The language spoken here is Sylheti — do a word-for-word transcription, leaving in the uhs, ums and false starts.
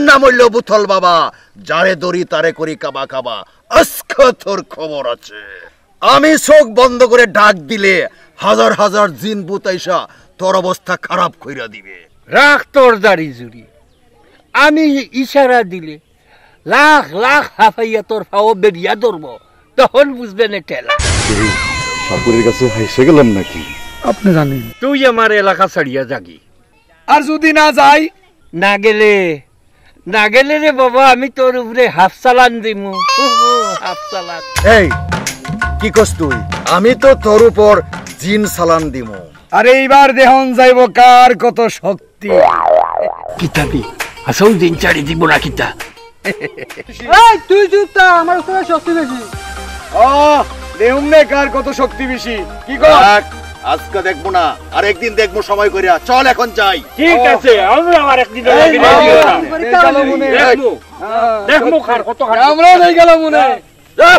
নাম অইলো বুতল বাবা। যারে ধরি তারে করি কাবা কাবা। আজকে তোর খবর আছে। আমি চোখ বন্ধ করে ডাক দিলে হাজার হাজার জিন ভূত আইসা তোর অবস্থা খারাপ কইরা দিবে। রাখ তোর দাড়ি জুড়ি। আমি ইশারা দিলে লাখ লাখ হাফাইয়া তোর ফাও বেরিয়া ধরবো। তখন বুঝবে না ঠেলা। এই, সাপুরের কাছে হাইসে গেলাম নাকি? আপনি জানেন। তুই আমার এলাকা ছাড়িয়া যাগি। আর যদি না যাই? না গেলে, না গেলে রে বাবা, আমি তোর উপরে হাফ চালান দিমু। হাফ চালান। এই, কি কস তুই? আমি তো তোর উপর জিন চালান দিমু। আরে, এইবার দেহন যাইব কার কত শক্তি। কিতাবি, আসল দিন ছাড়ি দিব না কিতা? এই, তুই চুপ থাক, আমার উপরে শক্তি বেশি। ও, দেহুম নে কার কত শক্তি বেশি। কি কর? দেখ, আজকে দেখবো না, আর একদিন দেখবো সময় করিয়া। চল এখন যাই। ঠিক আছে, আমরা আবার একদিন এই, এই, এই, এই, এই, এই, দেখবো। হ্যাঁ। দেখবো কার কত খারাপ। আমরাও যাই গেলাম মনে। যা।